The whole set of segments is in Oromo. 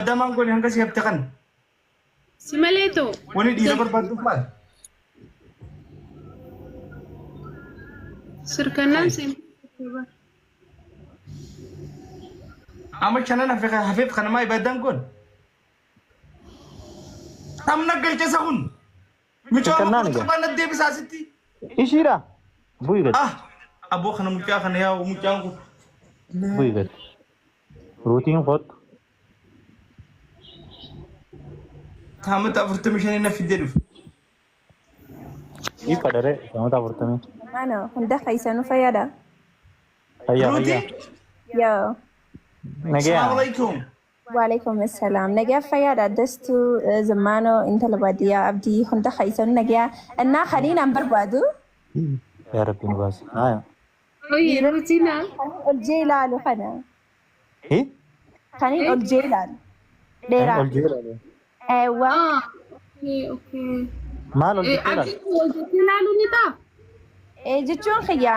Ibaadaa maal goone hanga si hafte kana? Si malee too. Wani dhiira barbaadduuf maal? Sirkannaan si. Amma shanan hafe hafeef kana maa ibaadaan goone? Tamna galche isa kun. Mucaa Sirkannaan amma egaa. torbaan na deebisaa asitti. Ishiidha. Bu'i gad. Ah aboo kana mucaa kana yaa mucaan kun. Bu'i gad. Ruutiin kottu. Taamata 45 na fidee dhufe. Ifa dharee saamata 40. Mana hunda keessanuu fayyaadha. Fayyaa Ruutii. fayyaa. Yoo. Nagaya. Salaamu alaikum. Waalaikum assalaam. Nagaa fayyaadha. Dastuu Zammaanoo intala baadiyyaa Abdii hunda keessanuu nagaa. Innaa kaniin an barbaadu Yaa Rabbi nu baasi. Haaya. Oye, Rutina. kaniin ol jee ilaalu kana. Hi? Kaniin ol jee ilaalu. Kan Dheeraa. ol jee ilaalu. Eewwa. Ah, okay, okay. Maal ol jettee ilaalu? Abdii ol jettee ilaaluu ni ta'a? Jechuun kiyya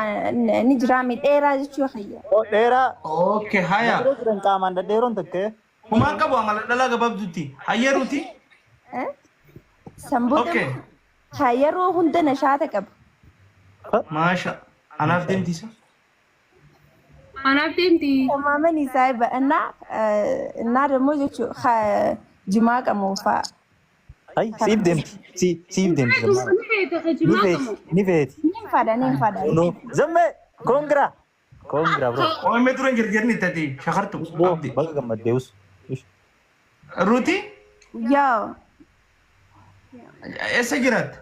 ni jiraami dheeraa jechuu kiyya. Oh, dheeraa. Okay haya. Yeroo jiran qaamaan dhedheeroon takkee. Humaan qabu amala dhalaa gabaabduutti. Hayyee Ruutii. Eh? San booda Okay. haa yeroo hunda nashaata qabu. Maasha. Anaaf deemtisa. Anaaf deemti. Tamaamani saahiba እና እና ደግሞ jechuu jimaa qabu fa'a. Ay, siif deemti. Siif deemti zammaana. Ni feete Ni jimaa feeti. qabu. Ni feeti. Nin fadha nin fadha. No. Zammee! Congra! Congra bro. Oomee dura hin jirjirni itti shakartu. Boo, Abdi. baga gammaddee us. Ish. Ruutii. Yoo Eessa jiraatta?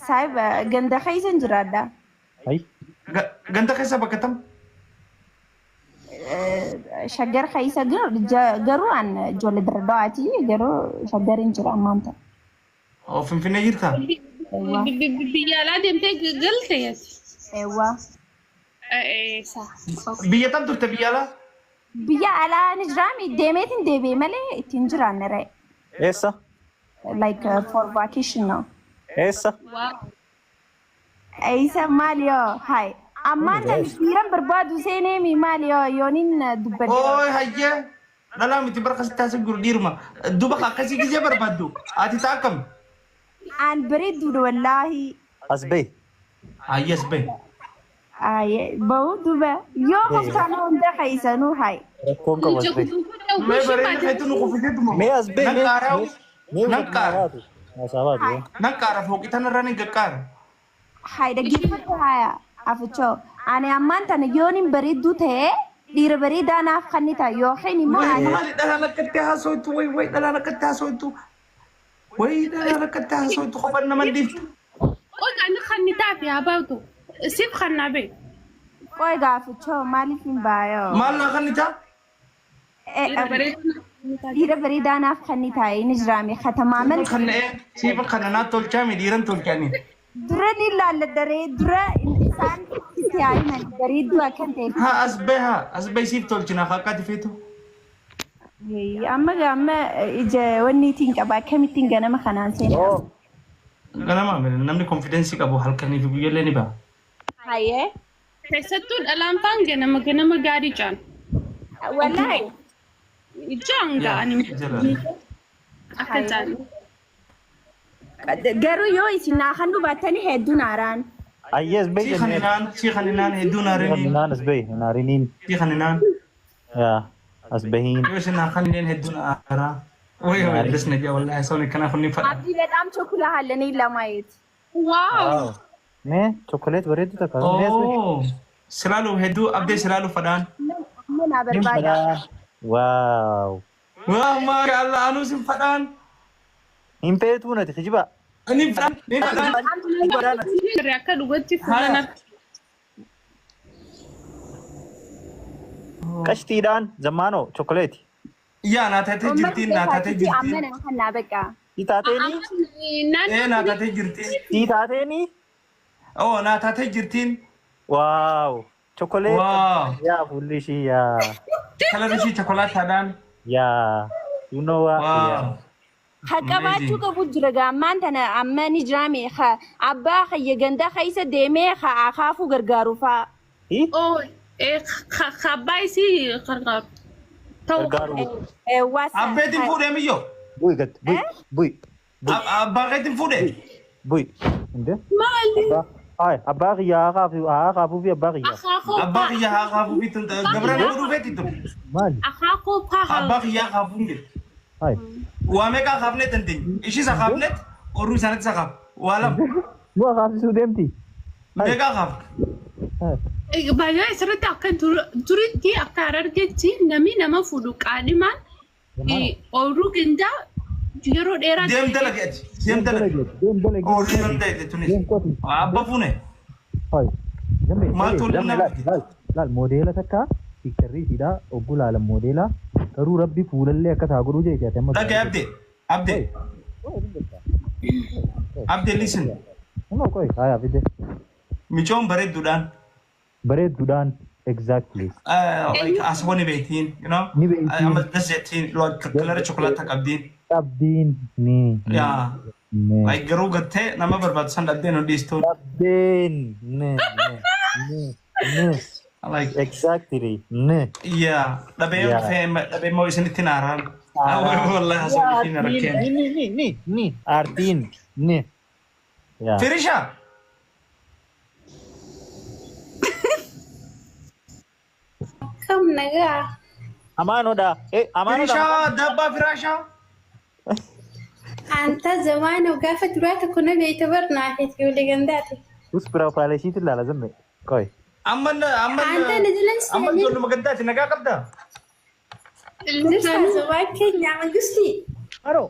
saahiba ganda keessa hin jiraadha. Ay. Ganda keessa bakka tam? Shaggar keessa garuu an ijoollee Dirredawaati garuu shaggar hin jira ammaan ta'e. Oo Finfinnee jirtaa? Eewwa. Biyya alaa deemtee galte ati. Eewwa. Sa. Biyya tam turte biyya alaa? Biyya alaa ni jiraami deemeetiin deebi'e malee ittiin jiraanne ree. Eessa? Like for vacation no. Eessa? Wow. Isa maal yoo hai. Ammaan tan dhiiran barbaadu seeneemi maal yoo yooniin dubbadde. Ooy hayyee. Dhalaa miti bara akkasitti taasisa jiru dhiiruma. Duba akkasii gizee barbaaddu. Ati ta'a akkam? An bareedduudha wallaahi. As bahi. Hayyee as bahi. Bahuu duba yoo koftaan hunda keessanuu hai. Rakkoon qabu as bahi. Mee bareedina keetu nu kufiseetuma. Mee as bahi. Nan Mee qaaraa. mee Nan qaara. baatu. Haasaa baatu. Nan qaara fooqii tanarraa ni gaqqaara. Hai dhaggeeffadhu haya afichoo. Ani ammaan tana yooniin bareedduu ta'ee dhiira bareedaa naaf kannita yookiin immoo Wayi ani maali dhalaan akkatti haasoftu wayi wayi dhalaan akkatti haasoftu wayi dhalaan akkatti haasoftu qofan nama dhiiftu. Qoy ani kannitaa fi haa baatu. Siif kannaa bee. Qoy gaafichoo maaliif hin baayoo? Maal naa kannitaa? Dhiira bareedaa. Dhiira bareedaa naaf kannita inni jiraame katamaaman Kanna'ee siifa kana naa tolchaami dhiiran tolchaani. Dura ni laalladharee dura isaan itti haa himan bareedduu akkan ta'e. Haa as bahi haa as bahi siif tolchina haa akkati feetu. Amma amma ija wanni ittiin qaba akkamittiin ganama kanaan seenaa. Oh. Ganama namni konfidensii qabu halkanii fi guyyallee ni baha. Hayyee. Keessattuu dhalaan faan ganama ganama gaarii jaan. Wallaahi. Jaan ga'anii Jala. akka jaan. Garuu yoo isin naa kan hubattanii hedduun haaraan. Ayyee as bahi Sii jennee. kaninaan sii kaninaan hedduun Sii haariniin kaninaan as bahi. Hin haariniin. sii kaninaan Yaa. As bahiin. yoo isin naa kanineen hedduun haaraa. Wayi wayi dasna jaa wallahi sabni kanaa kun ni fadha. Abdii በጣም ቸኩለሃል እኔን ለማየት። Wow. Mee chocolate bareedu takka. Mee as bahi. Oo silaalu hedduu abdee silaalu fadhaan. ምን አበርባዳ Wow. Waa maasha Allah anuu sin fadhaan. Hin feetuu nati kijiba. Ni fadhaan ni fadhaan. Akka dhugatti fuula Haya. Qashtiidhaan zammaanoo chocolate. Yaa naa taatee jirtiin naa taatee jirtiin. አመነ ከና በቃ Si taateeni? Ee naa taatee jirtiin. Si taateeni? Oo naa taatee jirtiin. Wow. Chocolate. Wow. Yaa fuulli ishii yaa. Kalarri ishii chokolaataadhaan. Yaa. You know what? Wow. Yaa. Qabaachuu qabu jira gaammaan tana amma ni jiraame abbaa kayya ganda keessa deemee akaafuu gargaaru faa. Hi? Oh, abbaa isii qarqaaru. Ta'uu Gargaaru. Wasa. Abbeetiin fuudhee miyyoo? Bu'i gad. Bu'i. Bu'i. Abbaa keetiin fuudhee? Bu'i. Inde? Maali? Hai, abbaa kiyyaa haa kaafuu haa kaafuu fi abbaa kiyyaa. Akaakuu Abbaa kiyyaa haa kaafuu fi gabra nama dhufeetti tun. Maali? Akaakuu paa. Abbaa kiyyaa kaafuu hin jiru. Hai. Waa meeqaa kaafnee dandeenya? Ishii isa kaafneet orru isaanitti isa kaaf. Waa lama. Nu akaafsisuu deemti. Meeqaa kaafne? Hai. Baay'ee asirratti akka duritti akka harargeetti namni nama fuudhu qaadhimaan ooyiruu gandaa yeroo dheeraa Deem dalage ati. Deem dalage. Deem dalage. Ooluu danda'e tunis. Deem qoti. Abba fuune. Hai. Zambe. Maal toluu Zambe nama laal laal laal moodeela takka piiktarrii isiidha ogguu laalan moodeela garuu rabbi fuulallee akka taa godhuu jee jaate amma. Dhagaye Abdee. Abdee. Abdee listen. Nama qoy haya fide. Micoon bareedduudhaan. Bareedduudhaan exactly. Like aswa ni beektiin, you know? Ni beektiin. Amma das jettiin, like kalara chocolate qabdiin. Qabdiin ni. Yeah. ni. Like garuu gattee nama barbaadu san dhabdee nu dhiistuun. Qabdeen ni ni ni ni. Like Exactly ni. yeah. Dhabee Yeah. dhufee dhabee immoo isinitti naaraan. Wallahi haasawni ishiin rakkeen. Ni ni ni ni ni aartiin ni. Yeah. Firisha. Kam nagaa. Amaanoodha. Eh amaanoodha. Firisha dabbaa firaashaa. Anta zamaana gaafa duraa tokko na beeyta barnaafet ijoollee gandaate. Us profile ishiitti ilaala zamme. Qoy. Amma amma Anta na jalan amma seenee ijoolluma gandaati nagaa qabdaa? dursa sobaan keenya mangisti. Aro.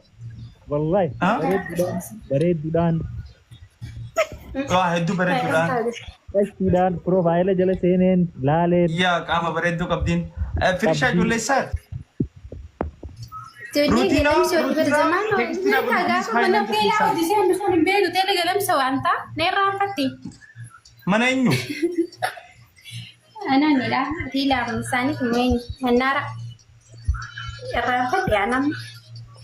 Wallahi. Ah? Bareedduudhaan. Bareedduudhaan. Waa hedduu bareedduudhaan. Qashtiidhaan profaayila jala seeneen laaleen. Yaa qaama bareedduu qabdiin. Firishaa ijoollee isaati. Ijoollee Ruutinaa, galamsa wal bar ruutinaa, zamaana tekstina nyaata gaafa mana feelaa hojii seen sun hin beeknu teele galamsa waan ta'a na irraanfatte. Mana eenyu? Anaanidha. Fiilaan isaanii kun eenyu? Hannaara. Irraanfatte anam.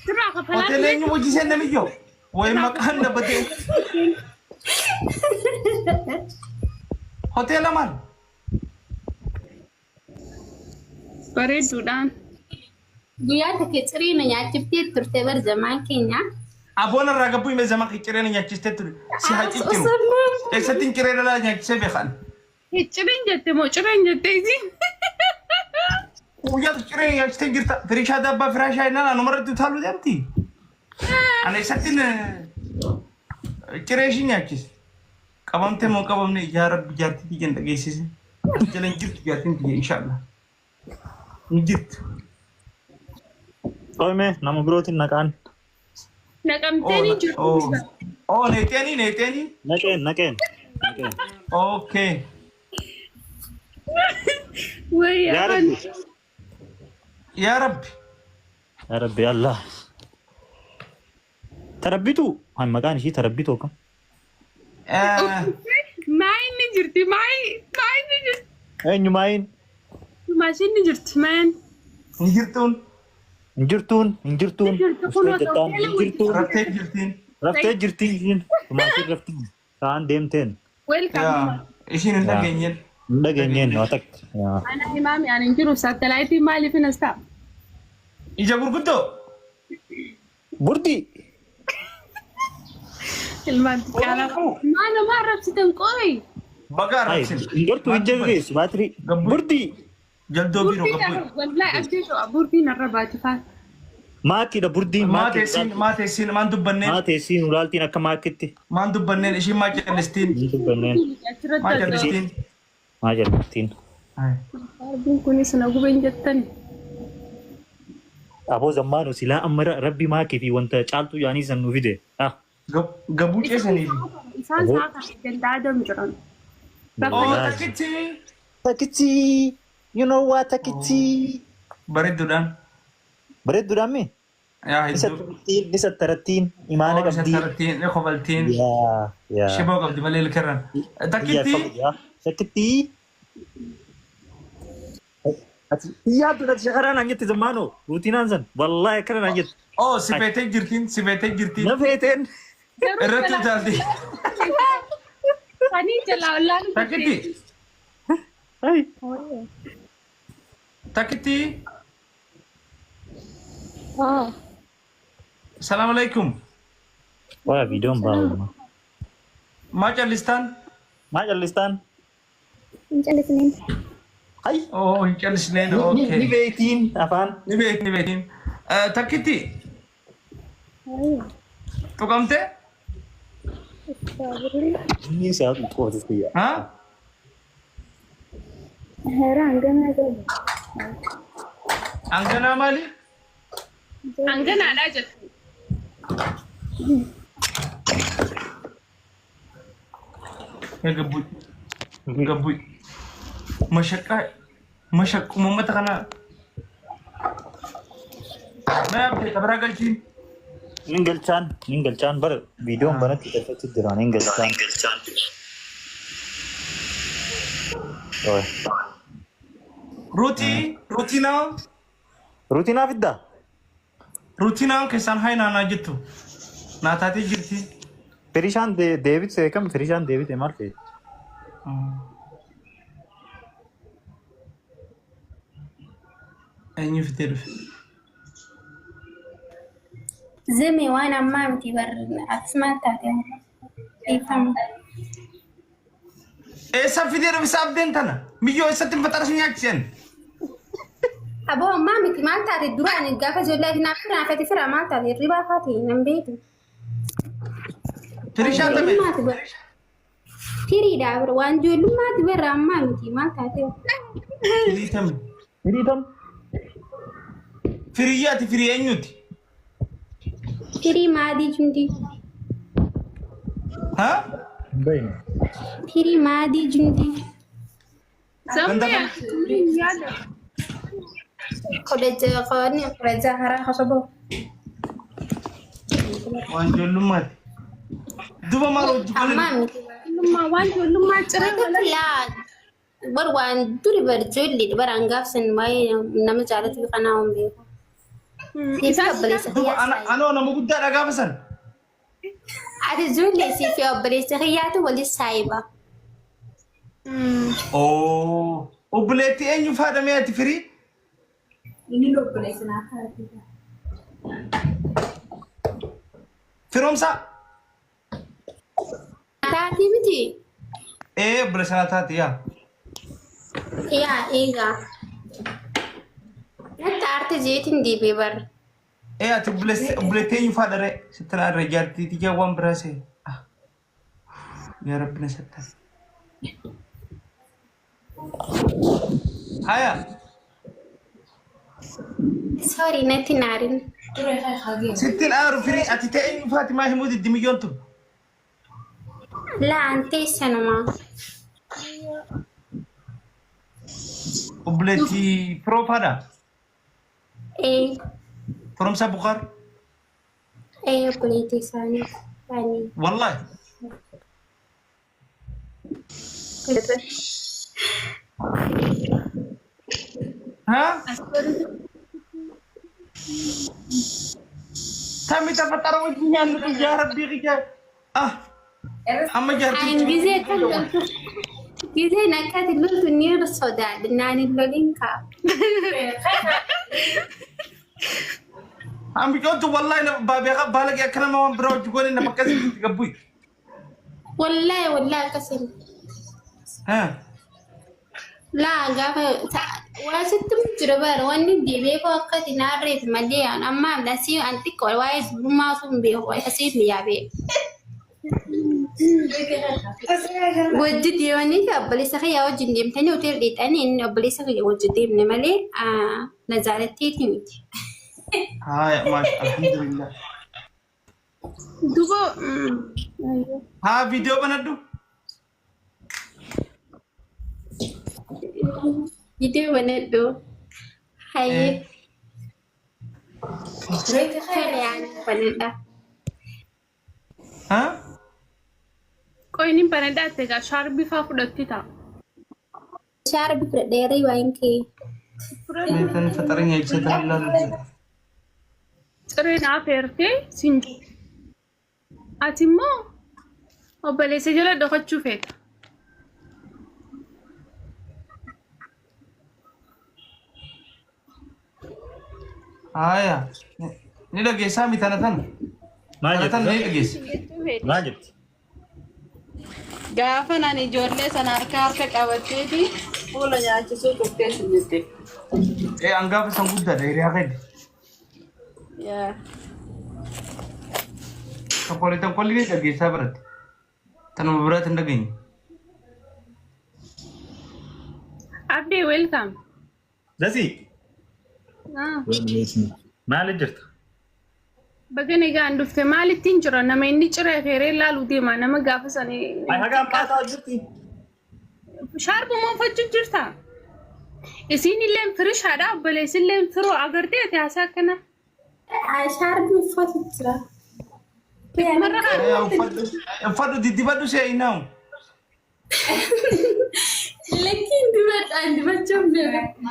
Sirraa kafalaa Hoteela eenyu hojii seen namiyyoo? Wayi maqaan dhaabbatee. Hoteela maal? bareedduudhaan. Guyyaa tokko cirii na nyaachiftee turte bar zamaan keenya. Aboon irraa gabbuu himee zaman ciree na nyaachistee ture. Si haa cicciru. Eessatti hin ciree dhalaa nyaachisee beekan? Cireen jette moo cireen jette isiin? Guyyaa ciree na nyaachistee jirta. Firishaa dabbaa firaashaa innaan anumarratti utaaluu deemti. Ana eessatti ciree ishii nyaachise? Qabamtee moo qabamne yaa rabbi jaartii tiyyan dhageessise. Jala hin jirtu jaartiin tiyya inshaallah. Hin jirtu. Qoy mee nama birootiin naqaan. Naqamtee ni jirtu. Oh, neeteeni neeteeni. Naqeen naqeen. Naqeen. Okay. Wayi Yaa afaan. Rabbi. Yaa rabbi. Yaa Rabbi Allah. Tarabbitu. Haan maqaan ishii tarabbitu akkam? Maayin ni jirti maayi maayin ni jirti. Eenyu maayin? Maashiin ni jirti maayin. Hin jirtuun. Hin jirtuun hin jirtuun. Hin jirtu, kunoo Ustee jettaan hin jirtuun. Raftee jirtiin. Raftee jirti ishiin. Maatiin raftii. Kaan deemteen. Welcome. Yaa ishiin hin dhageenyeen. Hin dhageenyeen waa takka. Yaa. Ana himaami ani hin jiru saatalaayitii maaliif hin as ta'a? Ija gurguddoo. Burdi. Ilmaan xiqqaadha. Maa nama arrabsitan qoyi. Baga Hai. arrabsin. Hin jirtu ija geessu baatirii. Gabbu. Burdi. Jaldoo biiroo Burdiin gabbu. arrab wallahi abdii sho'a burdiin arrabaati faa. Maakiidha burdiin Maa maakii. teessiin maa teessiin maan dubbanneen Maa teessiin ulaaltiin akka maakitti. maan dubbanneen ishiin maa callistiin Hin dubbanneen. maa Achirratti callistiin. Maa jallattiin. Arbiin kunis na guben jettani. Aboo zammaanu silaa amma rabbi maakii fi wanta caaltuu yaanii san nu fide. Ah. Gabuu ceesaniif. Isaan sa'a kana gandaa adamu jiran. Oh takkitti. Takkitti. You know what takkitti. Bareedduudhaan. Bareedduudhaan mi? Yaa Ni hedduu. sattarattiin, ni sattarattiin, imaana Oh, qabdi. Sattarattiin ni kofaltiin. Yaa, yaa. Shiboo qabdi malee ilkarran. Takkitti. Takkitti. Ati yaaddu ati shakaraa naan jette zammaanoo ruutinaan san wallaahi akkana naan jette. Oh si feetee jirtiin si feetee jirtiin. Na feeteen. Irratti utaalti. Sanii jalaa ollaan Takkitti. Hai. Takkitti. Salaam alaikum. Waa viidiyoon baa'u. Maa callistaan? Maa callistaan? Hin callisneen. Hay. Oh, hin callisneen. Ni Okay. beektiin afaan. Ni beekti, ni beektiin. Takkitti tuqamte? Inni si'a qootiste yaa. Haa? Heera hanganaa qabu. Hanganaa maali? Hanganaadhaa jettu. Gabbui. Gabbui. Mashaqqaa. Mashaqquma uummata kanaa. Mee abdee tabiraa galchiin. Nin galchaan, nin galchaan bara viidiyoon banatti galfachi jira nin galchaan. Oye. Ruutii, ruutinaa, Ruutii naa fiddaa? ruutinaa keessaan haa naanaa jettu. Naa taatee jirti. Firishaan deebitee kam firishaan deebitee maal ta'e? Eenyu fidee dhufe? Zimi waan ammaa miti bar asumaan taate dhiifama. Eessa fidee dhufe isa abdeen tana? Miyyoo eessatti hin faxarsi nyaachisen? Aboo ammaa miti maal taate duraan gaafa ijoollee ati naaf fira naaf ati fira maal taate hirribaa faate nan beektu. Firishaan tame. Ijoollummaati bar. Firiidha bar waan ijoollummaati bar ammaa miti maal taate. Firii tame. Firii tam? Firii ati firii eenyuti? Firii maadii jundii. Haa? Hin beekne. Firii maadii jundii. Zammee yaada. Kudha qoonni kudha jaharaa kosoboo. Waan ijoollummaati. Duba maal hojii Ammaa godhan? miti. Ijoollummaa waan ijoollummaa ciree wala. Laa bar waan duri bar ijoollee bar hangaafsan waa'ee nama jaalatu kanaa hin beeku. Isaan Obboleessa Duba kiyyaa anoo nama guddaadha gaafa san. Ati ijoollee sii fi obboleessa kiyyaatu walis saayiba. Oo. Obboleettii eenyu faadhamee ati firii? Inni obboleessa naa taate. Firoomsaa? Taatee miti? Ee obboleessa naa taate yaa. Yaa eegaa. Natti aarte jeetiin deebi'e bar. Ee ati obboleettii eenyu faadha ree? Sitti na irra jaartii tiyyaa waan biraa see. Yaa Rabbi na sattaa. Haya. Sorry natti naarin. Sittiin aaru firii ati ta'e eenyu faati maa himuu diddi miyyoon tun? Laa an teessanumaa. Obboleettii firoo faadha? Ee Firoomsaa Bukaar? ee obboleettii isaanii. Isaanii. Wallaahi. Haa? Tammi tafaxara wajjin nyaannu kun yaa Rabbii kiyya. Ah. Amma An jaartii. gisee kan loltu giseen akkati loltu ni sodaadha naan hin lolin kaa. Hambi coontu wallaahi beekaa baalaqee akka nama waan biraa hojii goone nama akkasii itti gabbuyi. Wallaahi wallaahi akkasin. Haa. Laa gaafa waa sitti jira bara wanni deebi'ee koo akkati naarreef malee an amma asii an xiqqoo waa'ee dubrummaa osoo hin beeku asii hin yaabee. Wajji deemanii fi obboleessa kiyyaa wajjin deemtanii hoteela dhiixanii inni obboleessa kiyya wajji deemne malee na jaalatteeti miti. Haaya maasha alhamdulillah. Duba Haa viidiyoo banadhu. Viidiyoo banadhu. Hayyee. Tole ani banadha. Haa? qoyniin banadhaatte egaa shaarbii faa fudhatti ta'a. Shaarbi fudhadheerii waan kee. Meetan faxara nyaachisa ilaalu. Ciree naaf eertee siin jiru. Ati immoo obboleessa jala dhokachuu feeta. Haaya. Ni dhageessaa mi tana tana. Maal Tana tana ni jetti? dhageessa. Maal jetti? Gaafa nani ijoollee sana harka harka qabatteeti fuula nyaachisuu turtee si jette. Ee an gaafa san guddaadha hiriyaa keeti. Yaa. Tokkolee tokkollee ni dhageessaa biratti. Tanuma biraatti hin dhageenye. Abdii welcome. Zasi Ah, maali jirta? Baga nagaan dhufte maalittiin jira nama inni ciree feeree laaluu deema nama gaafa sanii. Ay haga ammaa ta'aa jirti. Shaarbu uffachuu jirta. Isiin illee firishaadha obboleessi illee firoo agartee ati haasaa akkana. Shaarbii uffatu jira. Marra Ee uffadhu diddibadhu see inaamu. Lakkiin dibadhaan dibachuun beeku.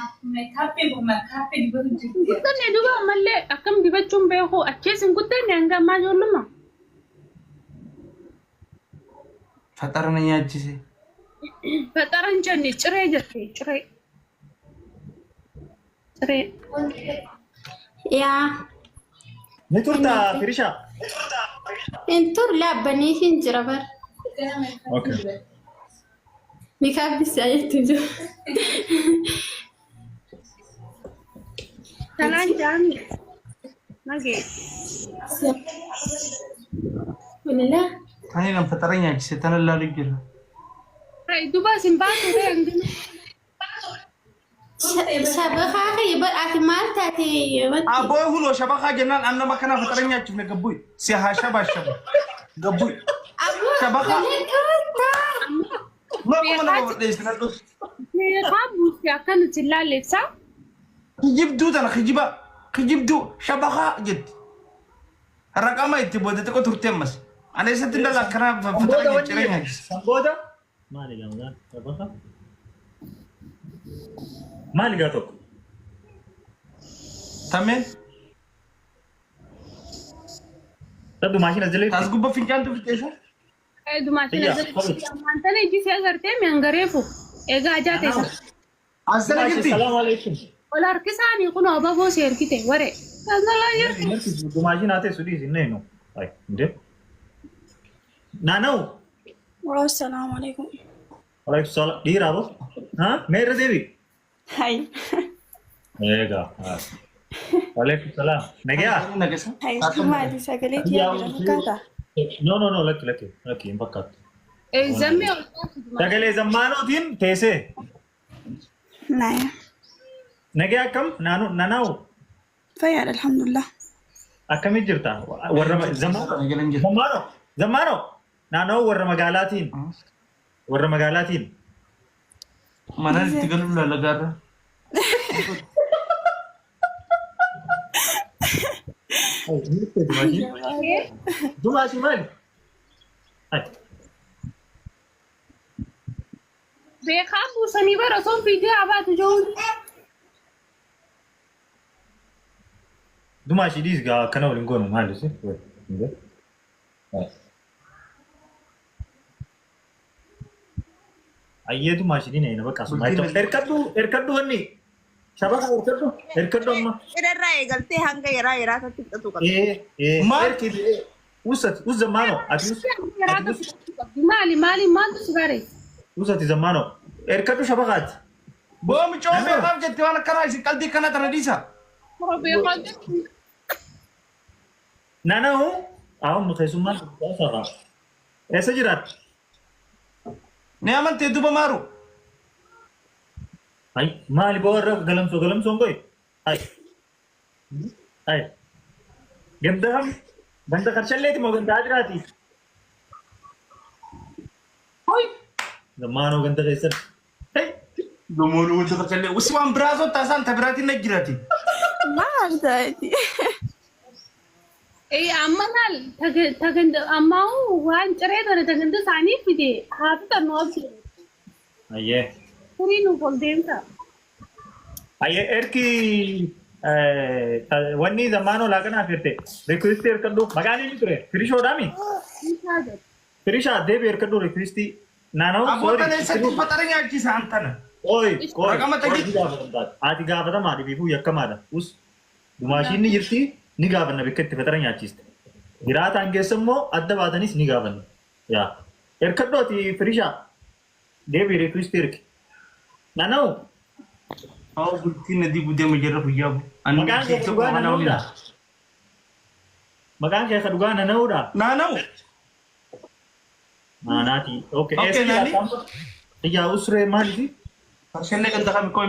Guddanne duuba ammallee akkam dibachuun beeku achees hin guddanne hanga ammaa ijoollummaa. Faxara na nyaachise. Faxara hin jenne ciree jette ciree. Ciree. Yaa. Ni turta firishaa? Hin turre abbaniitiin jira bara. Okay. Mikaabbisaa jettu jiru. Kanaan jaami. Nagee. Walilaa. Tani nan faxara nyaachise tana laalu jira. Duuba isin baatu ree hangina. Shabakaa kiyya bar ati maal taate wanti. Aboo huloo shabakaa jennaan an nama kana faxara nyaachifne gabbuy. Si haa shaba shaba. Gabbuy. Aboo Shabakaa. malee qabataa. Lookuma nama fudheessina dhus. Meeqaa buusti akka nuti hin laalleefsaa? Kijibduu tana kijiba. Kijibduu shabakaa jetti. Raqama itti booda xiqqoo turte ammas. Ana eessatti hin dhala akkana faxara nyaachire nyaachise. San booda maali gaa maqaan shabakaa? Maali gaa tokko? Tameen Saddu maashina jala taas gubba fincaantu fixeessa. Dumaashina Iyya, kobi. Ammaan iji si agartee mi'angareefu egaa ajaa teessa. As jala jirti. Salaamu alaikum. Ol harkisaanii kun obaboo si ergite waree. Sanalaa jirti. Dumaashina teessu dhiisi hin neenu. Ay, indee. Naanna'u. Assalaamu alaikum. Alaikum salaam. Dhiiraa boo? Ha? Mee irra deebi? Hai. Egaa. Alaikum salaam. Nagaa? Nagasa. Hai, maali sagalee kiyyaa bira fakkaata? No, no, no, lakki, lakki, lakki, hin fakkaattu. Zammee ol kaasi. Sagalee zammaanootiin teessee. Naya. Nagaa akkam? Naanna'u. Fayyaadha alhamdulillah. Akkamit jirta? Warra zammaanoo. Zammaanoo. Zammaanoo. Naanna'u warra magaalaatiin. Warra magaalaatiin. Manaan itti galuun laalagaarra. Dumaashi maali? Ay. Beekaa buusanii bara osoo fiigee abaatu jiru. Dumaashi dhiis gaa akkana waliin goonu maali si? Ayyee dumaashi dhiina ina bakka asuma. Erkadhu erkadhu wanni shabaka erkadhu erkadhu amma. Irraa eegaltee hanga yeraa yeraatti fixatu qabdi. Ee ee Maal? erki usati us zammaano ati us Maali maali maaltu si bareessa? usati zammaano erkadhu shabakaati. Boomi coofee qaaf jette waan akkanaa isin qalbii kana tana dhiisa. Beekaa jechuun. Naanna'u awwan keessummaan safa. Eessa jiraatti? Ni amantee duba maaru. Ay maali boo warra galamsoo galamsoon koy? Ay ay ganda kam ganda karshalleeti moo ganda adiraati? Zammaanoo ganda keessan. Hey Gamoon wanta takkallee usi waan biraa soo taasaan ta biraatiin na jiraati. Maal taati? Ee amma maal ammaa waan ciree tana tagando isaanii fide haa fixannu abdi. Ayyee. Furii nuuf ol deemta. Ayyee erki wanni zammaanoo laaqanaaf hirte request erkadhu maqaan eenyu ture firishoodhaami? Firishaa deebi erkadhu request naannoo Abboota eessatti faxara nyaachisa antana. Oi, oi, Raqama tagi. ati gaafatamaa dhibiifuu yakkamaadha. Us Gumaashiin ni jirti ni gaafanna bakka itti faxara nyaachiste. Jiraataan keessa immoo adda baatanis ni gaafanna. Yaa. Erkadhu ati firishaa. Deebii request ergi. Nana'u. Haa bultiin na diiguu deema jirra guyyaa bu. Maqaan kee dhugaa nana'uudha. Maqaan kee dhugaa nana'uudha. Naana'u. Naanaati. Okay. Okay, naani. Yaa usree maaliiti? Farshallee ganda kami koo.